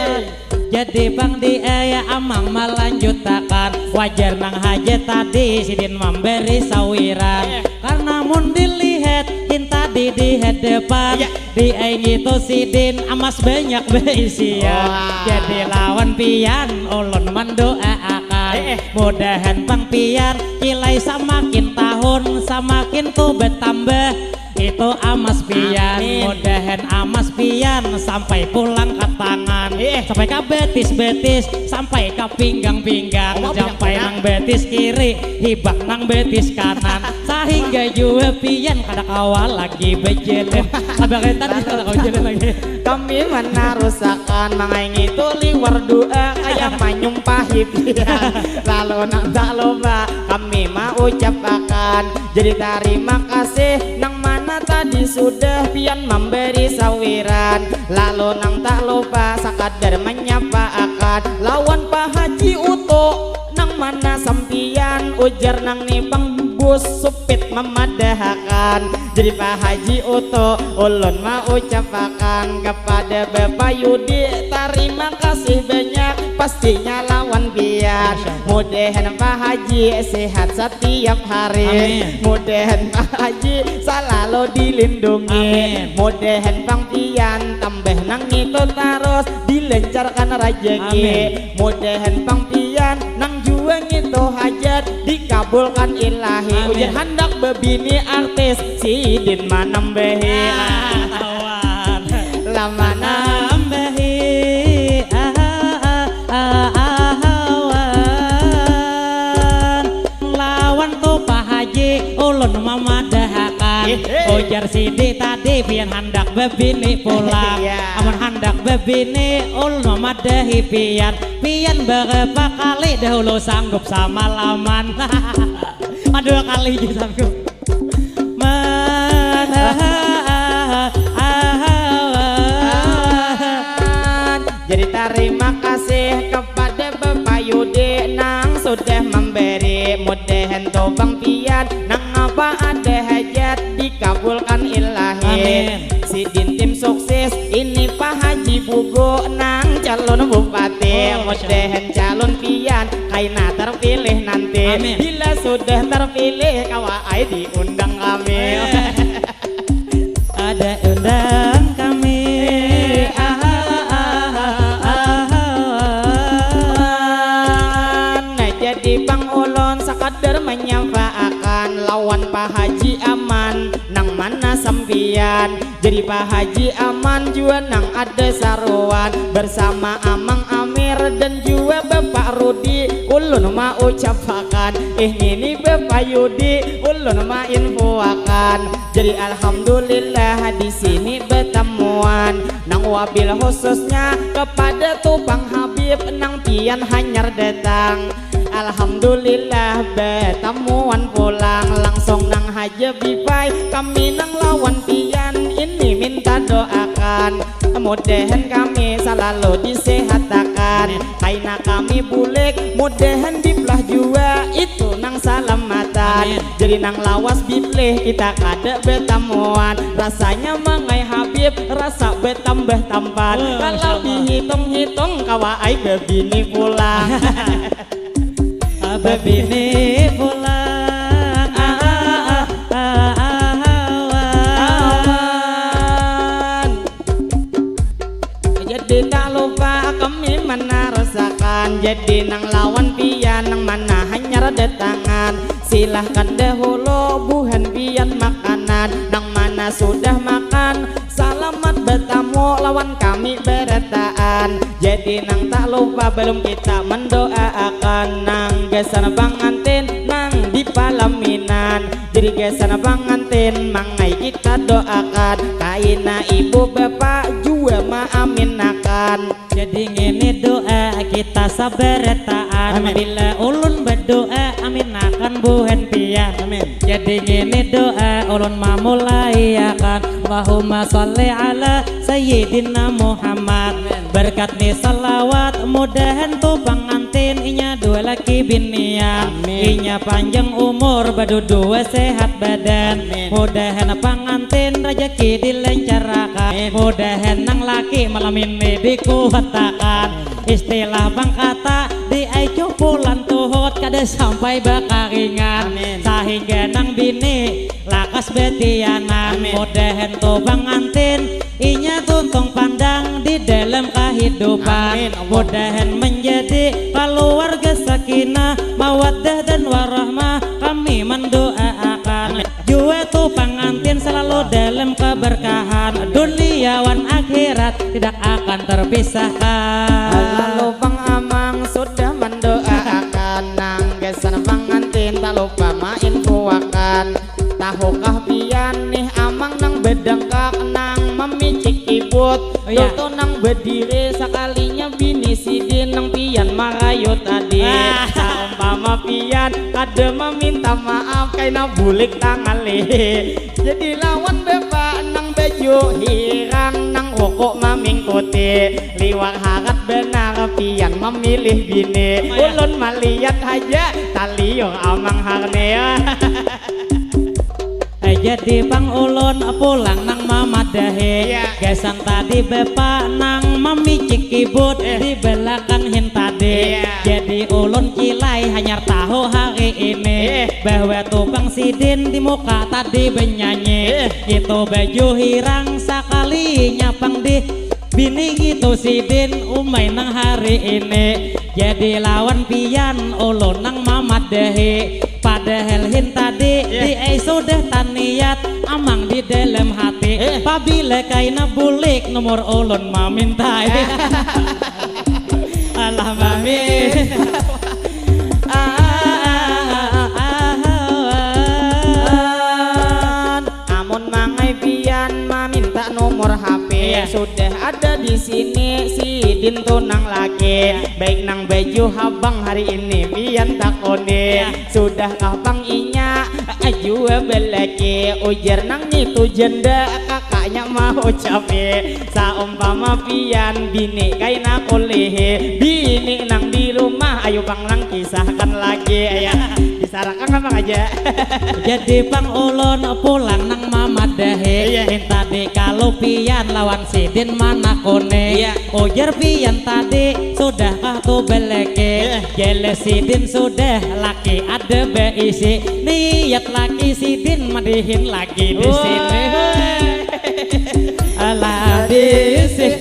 Jadi pang di aya amang malanjutakan. Wajar nang haja tadi sidin mambari sawiran. Karena mun dilihat hintadi di hadapan. Di ai ngitu sidin amas banyak baisian. Jadi lawan pian ulun mandoaakan. Mudahan pang pian kilai samakin tahun samakin tu batambah. Itu amas pian. Mudahan amas pian sampai pulang ka tangan. Sampai ka batis-batis, sampai ka pinggang-pinggang. Sampai nang batis kiri, hibak nang batis kanan. Sahingga jua pian kada kawa lagi bajalan. Abang Retan kada kawa jalan lagi. Kami manarusakan mangaingi tu liwar dua kaya manyumpahi pian. Lalu nang tak lupa kami maucapakan jadi tarima kasih nang mana tadi sudah pian mambari sawiran. Lalu nang tak lupa sakadar manyapaakan lawan Pak Haji Uto. Nang mana sampiyan ujar nang ni pang bus supit mamadahakan. Jadi Pak Haji Uto ulun maucapakan kapada Bapak Yudi tarima kasih banyak pastinya lawan pian. Mudahan Pak Haji sehat satiap hari. Mudahan Pak Haji salalu dilindungi. Mudahan pang pian tambah nang ngitu tarus dilancarkan rajaki. Mudahan pang pian nang jua ngitu hajat dikabulkan ilahi. Ujar handak babini artis sidin manambahi. Lah manambahi. Ahawan lawan tu Pak Haji ulun mamadahakan. Ujar sidi tadi pian handak babini pulang. Amun handak babini ulun mamadahi pian. Pian berapa kali dahulu sanggup samalaman? Dua kali ja sanggup. Jadi tarima kasih kepada Bapak Yudi nang sudah memberi mudahan tu pang pian nang Apa ada hajat dikabulkan ilahi. Amin. Sidin tim sukses, ini Pak Haji Bugo nang calon bupati. Oh, masya Allah. Mudahan calon pian kaina terpilih nanti. Amin. Bila sudah terpilih, kawa ai diundang kami. Amin. Ada undang kami. Aha, aha, aha. Nah, jadi pang ulun sakadar manyapaakan lawan Pak Haji Aman, nang mana sampiyan. Jadi Pak Haji Aman jua nang ada saruan, bersama Amang Amir dan jua Bapak Rudi. Ulun maucapakan, eh, ngini Bapak Yudi, ulun mainfoakan. Jadi alhamdulillah di sini betamuan. Nang wabil khususnya kepada Tupang Habib nang pian hanyar datang. Alhamdulillah betamuan pulang. Langsung nang haja bipai, kami nang lawan pian ini minta doakan. Mudahan kami salalu disehatakan. Amin. Kaina kami bulik, mudahan diplah jua itu nang salamatan. Amin. Jadi nang lawas biplih kita kada betamuan. Rasanya mangai Habib, rasa betambah tampan. Wah, masya Allah. Kalau dihitung-hitung, kawa ai bebini pulang. Bebini pulang. Ah, ah, ah, ah, ah, awan. Jadi tak lupa kami menarusakan. Jadi nang lawan pian nang mana hanyar datangan, silahkan dahulu buhan pian makanan. Nang mana sudah makan, salamat betamu lawan kami berataan. Jadi nang tak lupa belum kita mendoaakan nang gasan pangantin nang di palaminan. Jadi gasan pangantin mangai kita doakan, kaina ibu bapak jua maaminakan. Jadi ngini doa kita sabarataan. Amin. Bila ulun berdoa, aminakan buhan pian. Amin. Jadi ngini doa ulun mamulaiakan. Allahumma sholli ala Sayyidina Muhammad. Amin. Berkat ni salawat, mudahan tu pangantin inya dua laki binian. Amin. Inya panjang umur, badudua sehat badan. Amin. Mudahan pangantin rajaki dilancarakan. Amin. Mudahan nang laki malam ini dikuatakan. Amin. Istilah bangkata di ai cupulan tuhut kada sampai bakaringan. Amin. Sahingga nang bini lakas betianan. Amin. Mudahan tu pangantin inya tuntung pandang di dalam kahidupan. Amin, Allah. Mudahan menjadi keluarga sakinah, mawaddah dan warahmah. Kami mendoaakan. Amin. Jua tu pangantin selalu dalam keberkahan, dunia wan akhirat tidak akan terpisahkan. Lalu Bang Amang sudah mendoaakan, nang gasan pangantin tak lupa mainfoakan. Tahukah pian nih Amang nang bedengkak, nang mamicik kibut? Oh, iya. Tuh, tuh nang bediri, sakalinya bini sidin nang pian marayu tadi. Ah. Saumpama pian kada maminta maaf, kaina bulik tangalih. Jadi lawan bapak nang baju hirang, nang wokok mamingkuti, liwar harat banar pian mamilih bini. Maya. Ulun malihat haja, taliur Amang Harni. Eh, jadi pang ulun pulang nang mamadahi. Iya. Gasan tadi bapak nang mamicik kibut. Eh. Di belakang hintadi. Iya. Jadi ulun kilai hanyar tahu hari ini. Eh. Bahwa tu pang sidin di muka tadi benyanyi. Eh. Itu baju hirang sakalinya pang di bini ngitu sidin umai nang hari ini. Jadi lawan pian ulun nang mamadahi. Padahal hintadi. Iya. Di ai sudah taniat Amang di dalam hati. Eh. Pabila kaina bulik nomor ulun mamintai. Eh. Alah, mami. Amun mangai pian maminta nomor H P, iya, sudah ada di sini sidin tu nang laki. Iya. Baik nang baju habang hari ini pian takoni. Iya. Sudahkah pang inya, Jua balaki, ujar nang nitu janda, kakaknya maucapi, saumpama pian bini kaina kulihi, bini nang di rumah ayu pang nang kisahkan lagi ya. Disarakang apa aja. Jadi pang ulun pulang nang mamadahi. Iya. Minta di kalupian lawan sidin manakuni. Iya. Ujar pian tadi, sudahkah tu beleke? Iya. Jelas sidin sudah, laki ada beisi. Niat laki sidin madihin lagi di sini. Wah. Alah, di sini.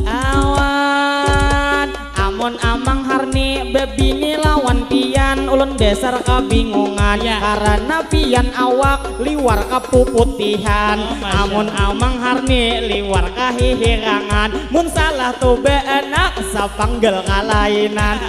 Awan. Amun Amang Harni bebini lawan pian, ulun dasar kabingungan. Ya. Karena pian awak liwar kapuputihan. Oh, Masya Amun Allah. Amang Harni liwar kahihirangan. Mun salah tu baanak sapanggal kalainan.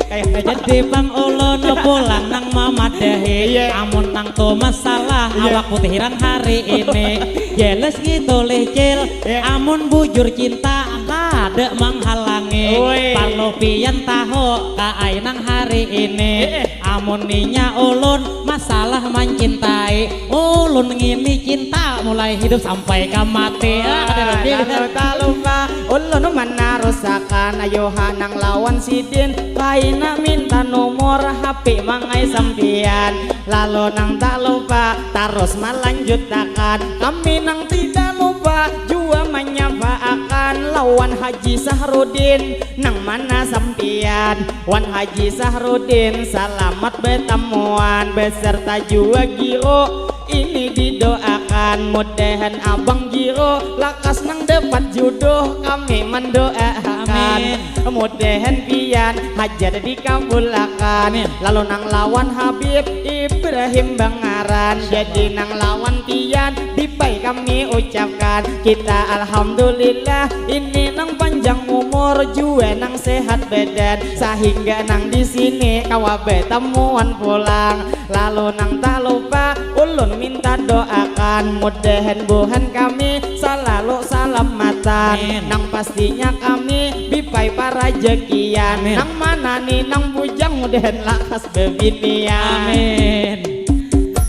Kayak Jadi pang ulun pulang nang mamadahi. Iya. Amun nang tu masalah Iya. awak putih hirang hari ini. Jelas gitu licil. Iya. Amun bujur cinta kada menghalangi. Woi. Parlu pian tahu kaai nang hari ini. Eh, eh. Amun ninya ulun masalah mencintai, ulun ngini cinta mulai hidup sampai ka mati. Ah, kada rugi. Lalu tak lupa ulun manarusakan, ayo ha nang lawan sidin, kaina minta nomor H P mangai sampian. Lalu nang tak lupa tarus malanjutakan, kami nang tidak lupa jua manyapaakan lawan Haji Sahrudin. Nang mana sampian wan Haji Sahrudin salamat betamuan beserta jua Giro. Ini didoakan mudahan Abang Giro lakas nang dapat jodoh kami mendoakan. Amin. Mudahan pian hajat dikabulakan. Amin. Lalu nang lawan Habib Ibrahim Bangaran. Jadi nang lawan pian dipai kami ucapkan. Kita alhamdulillah ini nang panjang umur jua nang sehat badan sahingga nang di sini kawa betamuan pulang. Lalu nang tak lupa ulun minta doakan mudahan buhan kami salalu salamatan. Amin. Nang pastinya kami bipai parajakian. Amin. Nang mana ni nang bujang mudahan lakas bebinian. Amin.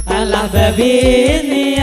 Alah bebinian.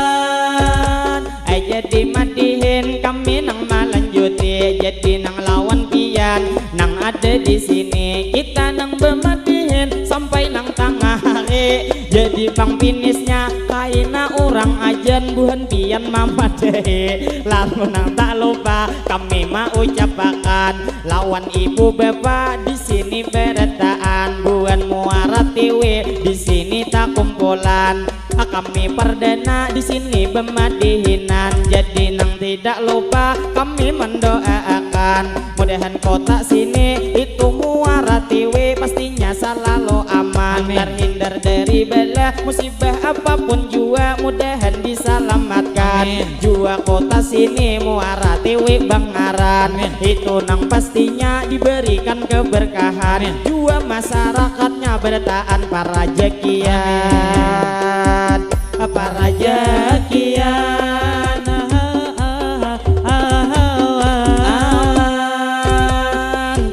Awan. Ai jadi madihin kami nang malanjuti, jadi nang lawan pian nang ada di sini, kita nang bemadihin sampai nang tangah hari. Jadi pang finisnya kaina urang ajan buhan pian mamadahi. Lalu nang tak lupa kami maucapakan lawan ibu bapa di sini berataan buhan Muara Tiwi di sini takumpulan. Kami perdana di sini bemadihinan, jadi nang tidak lupa kami mendoaakan mudahan kota sini itu Muara Tiwi pastinya salalu aman. Amin. Terhindar dari bala musibah apapun jua mudahan disalamatkan. Amin. Jua kota sini Muara Tiwi Bangaran. Amin. Itu nang pastinya diberikan keberkahan. Amin. Jua masyarakatnya berataan parajakian. Amin. Parajakian. Aman.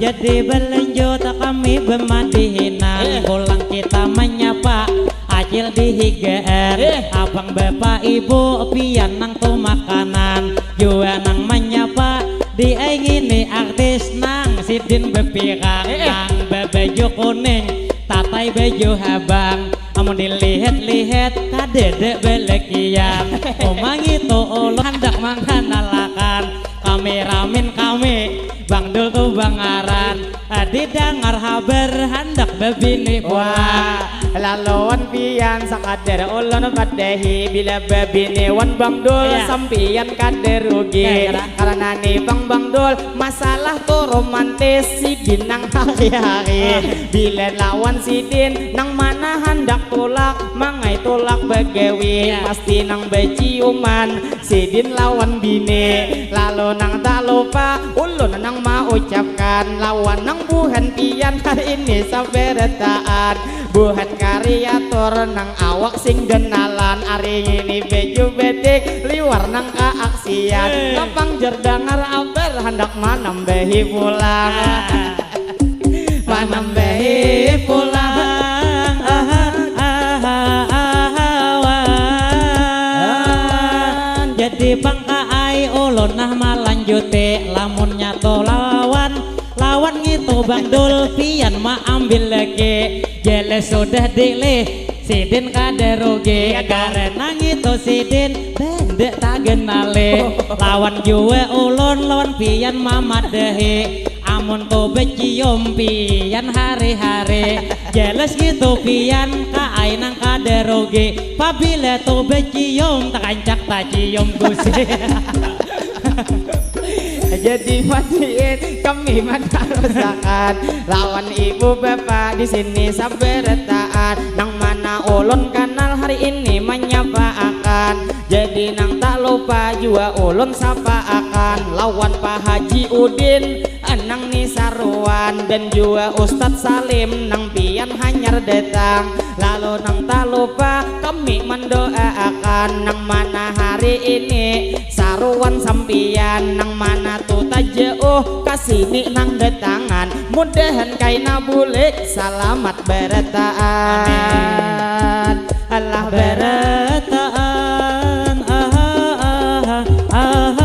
Jadi berlanjut kami bemadihinan. Eh. Pulang kita menyapa acil di higaan. Eh. Abang bapa ibu pian nang tu makanan. Jua nang menyapa di ai ngini artis nang sidin bepirang. Eh, eh. Nang bebaju kuning tatai baju habang. Amun dilihat-lihat kadada balakian. Uma ngitu ulun handak mangkanalakan kameramen kami, Bang Dul tu bangaran. Didangar habar handak babini pulang. Wah, laluan pian sakadar ulun padahi bila babini wan Bang Dul. Iya. Sampian kada rugi. Gara-gara? Karena ni Bang, Bang Dul masalah tu romantis sidin nang hari-hari. Ah. Bila lawan sidin nang mana handak tulak mangai tulak bagawi. Iya. Pasti nang baciuman sidin lawan bini. Lalu nang tak lupa ulun nang maucapkan lawan nang buhan pian hari ini sabarataan buhan Kariatur nang awak sing genalan, ari ngini baju betik, liwar nang kaaksian. Hei. Lapang jer dangar abar, handak manambahi pulang. Ah. Manambahi pulang. Aha, aha, aha, wan. Jadi pang kaai ulun nah malanjuti, lamunnya tu lawan, lawan ngitu Bang Dul, pian maambil lagi. Jelas sudah dilih, sidin kada rugi. Iya dong. Karena ngitu sidin benda tagenali. Lawan jua ulun, lawan pian mamadahi. Amun tu becium pian hari-hari, jelas ngitu pian kaai nang kada rugi. Pabila tu becium, takancak tacium gusi. Jadi matiin kami manarusakan, lawan ibu bapa di sini sabarataan. Nang mana ulun kanal hari ini manyapaakan. Jadi nang tak lupa jua ulun sapaakan, lawan Pak Haji Udin, nang ni saruan, dan jua Ustadz Salim nang pian hanyar datang. Lalu nang tak lupa kami mandoaakan, nang mana hari ini saruan sampian, nang mana tu tajauh kasini nang datangan. Mudahan kaina bulik salamat barataan. Amin. Allah barataan. Aha, aha, aha, aha.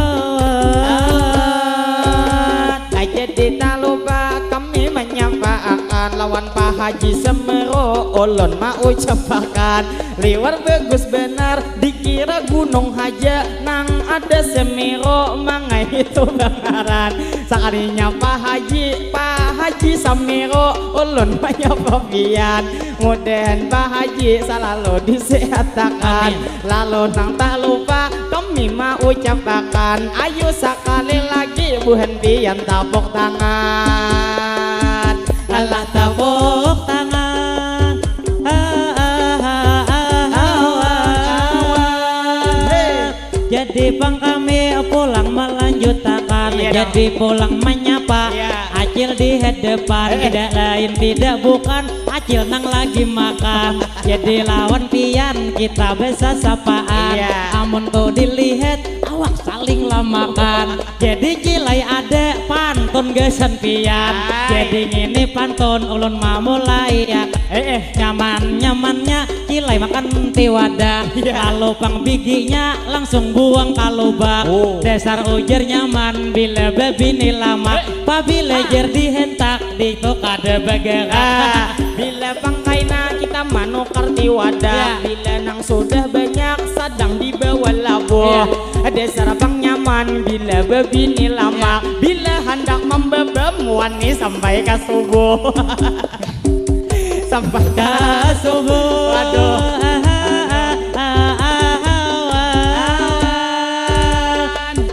Jadi tak lupa kami manyapaakan, lawan Pak Haji Semero ulun maucapakan. Liwar bagus banar, dikira gunung haja nang ada Semero, mangai itu bangaran. Sakalinya Pak Haji, Pak Haji Semero, ulun manyapa pian. Mudahan Pak Haji salalu disehatakan. Amin. Lalu nang tak lupa kami maucapakan, ayu sakali lagi buhan pian tapuk tangan. Alah tapuk tangan. Ah, ah, ah, ah, ah, ah. Hei. Jadi pang kami pulang melanjutakan. Iya dong. Jadi pulang menyapa. Iya. Acil di hadapan. Eh. Tidak lain tidak bukan Acil nang lagi makan. Jadi lawan pian kita besasapaan. Iya. Amun tu dilihat awak saling lamakan. Jadi Cilai ada pantun gasan pian. Hai. Jadi ngini pantun ulun mamulai ya. Eh, eh. Nyaman-nyamannya Cilai makan tiwadah. Iya. Lalu pang biginya langsung buang ka lubang. Oh. Dasar ujar nyaman bila babini lamak. Eh. Pabila jar dihentak ditu kada bagarak. Ah. Bila pang kaina kita manukar tiwadah. Ya. Bila nang sudah banyak sadang dibawa labuh. Ya. Dasar pang nyaman bila babini lamak. Ya. Bila handak mambabam wani sampai ka subuh. Sampai ka subuh. Waduh.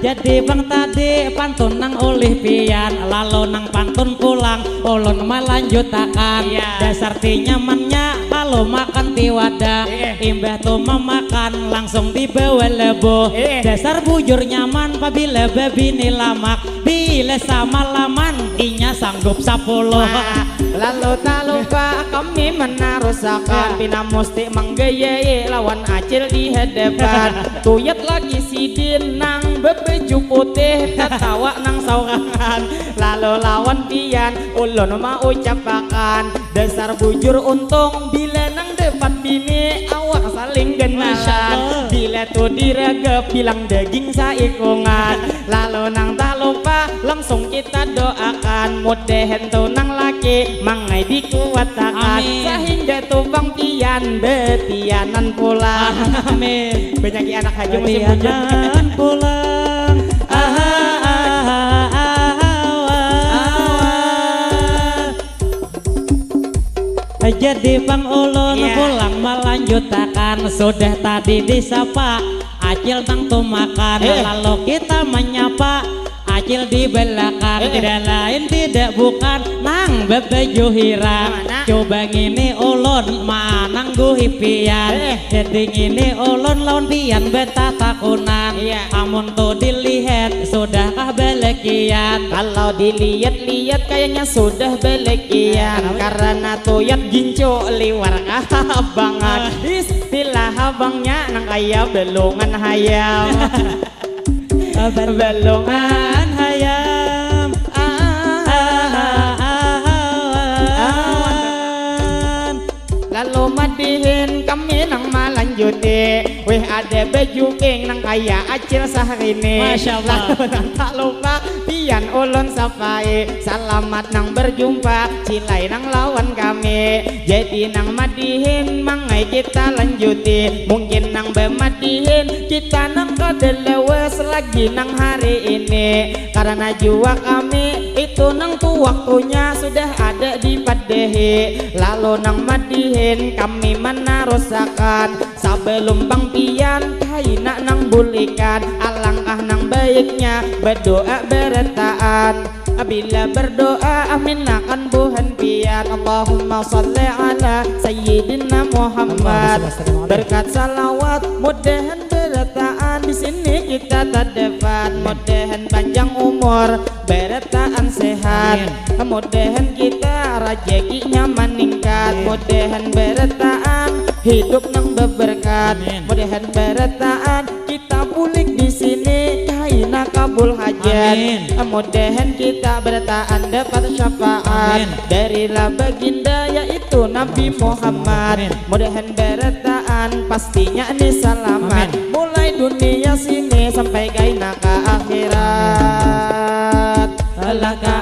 Jadi pang tadi pantun nang ulih pian, lalu nang pantun pulang ulun malanjutakan. Iya. Dasar ti nyamannya kalu makan tiwadah. Iya. Imbah tu mamakan langsung dibawa lebuh. Iya. Dasar bujur nyaman pabila babini lamak. Bila samalaman inya sanggup sapuluh. Wah, lalu tak lupa kami menarusakan. Ya. Pina musti manggayai lawan Acil di hadapan. Tuyat lagi sidin nang babaju putih, tatawa nang saurangan. Lalu lawan pian ulun maucapakan, dasar bujur untung bila nang dapat bini awak saling genalan. Masya Allah. Bila tu diragap bilang daging saikungan. Lalu nang tak lupa langsung kita doakan, mudahan tu nang laki mangai dikuatakan. Amin. Sahingga tu pang pian batianan pulang. Amin. Banyaki anak haja musim hujan. Batianan pulang. Aha, aha, aha, aha. Jadi pang ulun. Iya. Pulang malanjutakan, sudah tadi disapa Acil nang tumakan. Eh. Lalu kita menyapa Cil di belakang, eh, eh, tidak lain tidak bukan nang bebaju hirang. Mana? Coba ngini ulun manangguhi pian. Eh, eh. Jadi ngini ulun lawan pian betatakunan. Iya. Amun tu dilihat, sudahkah belekian? Kalau dilihat-lihat kayaknya sudah belekian. Eh, kenapa? Karena tuyat gincu liwar kahabangan. Ah. Istilah abangnya nang kaya belungan hayam. Belungan hayam. Lalu madihin kami nang malanjuti. Wih, ada bejuking nang kaya Acil Sahrini. Masya Allah. Lalu nang tak lupa pian ulun sapai. Salamat nang berjumpa, cilai nang lawan kami. Jadi nang madihin mangai kita lanjuti. Mungkin nang bemadihin kita nang kada lawas lagi nang hari ini. Karena jua kami itu nang tu waktunya sudah ada di padehi. Lalu nang madihin kami manarusakan. Sebelum pang pian kaina nang bulikan, alangkah nang baiknya berdoa berataan. Bila berdoa amin akan buhan pian. Allahumma salli ala Sayyidina Muhammad. Allahumma salli wa sallim alaihi. Berkat salawat mudahan berataan di sini kita terdapat. Mudahan panjang umur, berataan sehat. Amin. Mudahan kita rajakinya maningkat. Amin. Mudahan berataan hidup nang beberkat. Amin. Mudahan berataan kita bulik di sini kaina kabul hajat. Amin. Mudahan kita berataan dapat syafaat. Amin. Dari la baginda yaitu Nabi Muhammad. Amin. Mudahan berataan pastinya ni salamat. Amin. Mulai dunia sini sampai kaina ka akhirat. Lah ka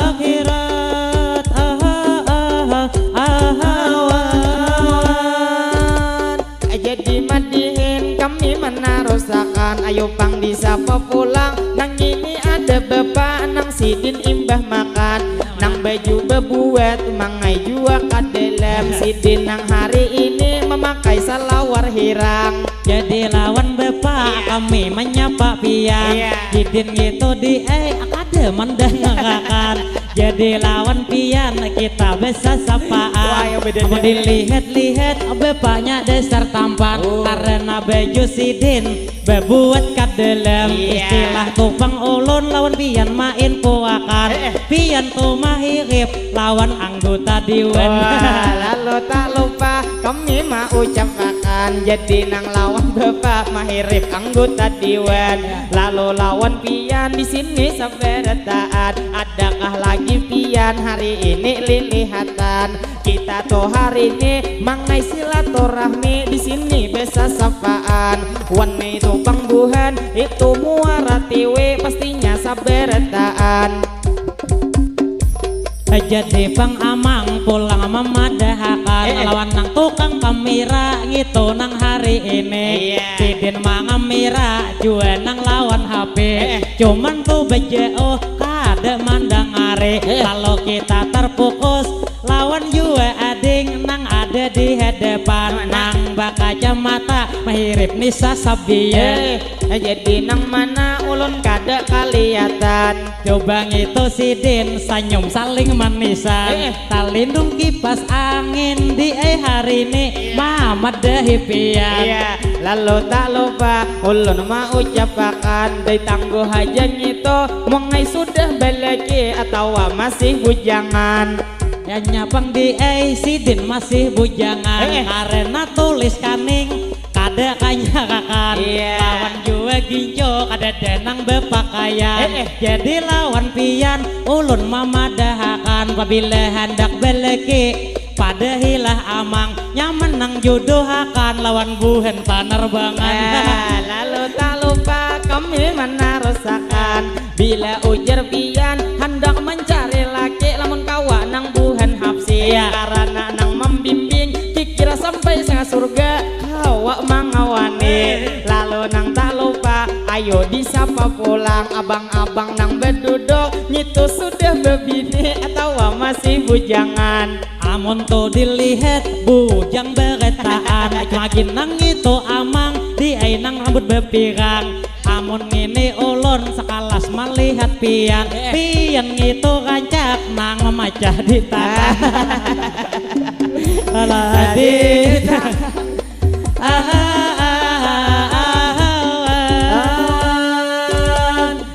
akhirat, aha, aha, aha, wan. Jadi madihin kami manarusakan, ayo pang disapa pulang. Nang ini ada bapa nang sidin imbah makan. Nang baju bebuat mangai jua ka dalam. Sidin nang hari ini memakai salawar hirang. Jadi lawan bapa, iya, kami menyapa pian. Iya. Sidin ngitu di ai kada mandangakan. Jadi lawan pian kita besasapaan. Wah, yang beda. Amun dilihat-lihat bapanya dasar tampan. Oh. Karena baju sidin bebuat ka dalam. Iya. Istilah tu pang ulun lawan pian main puakan. Eh, eh. Pian tu mahirip lawan anggota dewan. Wah, lalu tak lupa kami maucapakan, jadi nang lawan bapa mahirip anggota dewan. Lalu lawan pian di sini sabarataan, adakah lagi pian hari ini lilihatan? Kita tu hari ini mangai silaturahmi, di sini besasapaan. Wan itu pang buhan, itu Muara Tiwi, pastinya sabarataan. Jadi pang amang pulang mamadahakan, eh, eh, lawan nang tukang kamera ngitu nang hari ini. Iya. Sidin mangamera jua nang lawan H P. Eh, eh. Cuman tu bejauh kada mandangari. Eh. Lalu kita terfokus lawan jua ading nang ada di hadapan. Mana? Nang bakacamata mahirip Nisa Sabian. Eh, eh, jadi nang mana ulun kada kaliatan. Coba ngitu sidin sanyum saling manisan. Eh, eh. Talindung kipas angin di ai hari ni, iya, mamadahi pian. Iya, lalu tak lupa ulun maucapakan, dari tangguh haja ngitu, mungai sudah balaki atawa masih bujangan. Yanya pang di ai sidin masih bujangan, eh, eh, karena tulis kaning kada kanyarakan. Iya. Lawan jua gincu kadada nang bapakaian. Eh, eh. Jadi lawan pian ulun mamadahakan, pabila handak balaki padahilah amang, nyaman nang juduhakan lawan buhan panarbangan. Eh, lalu tak lupa kami manarusakan. Bila ujar pian handak mancari laki, lamun kawa nang buhan hapsi. Iya. Karana nang mambimbing kikira sampai sanga surga kawa mangawani. Eh. Lalu nang tak lupa, ayo disapa pulang abang-abang nang baduduk, ngitu sudah babini atawa masih bujangan. Amun tu dilihat bujang barataan, cuma gin nang ngitu amang, di ai nang rambut bapirang. Mun ngini ulun sakalas malihat pian, Eh. Pian ngitu rancak nang mamacah di tanah. Aladin.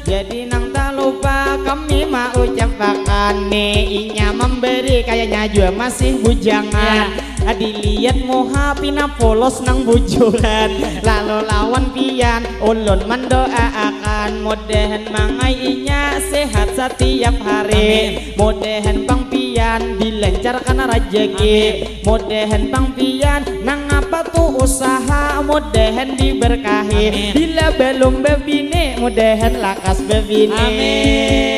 Jadi nang talupa kami maucapakan ni, inya memberi kayaknya jua masih bujangan. Dilihat muha pina polos nang bujuran, lalu lawan pian ulun mendoaakan, mudahan mangai inya sehat setiap hari. Amin. Mudahan pang pian dilancarkan rezeki. Amin. Mudahan pang pian nang apa tu usaha mudahan diberkahi. Amin. Bila belum bebini mudahan lakas bebini. Amin.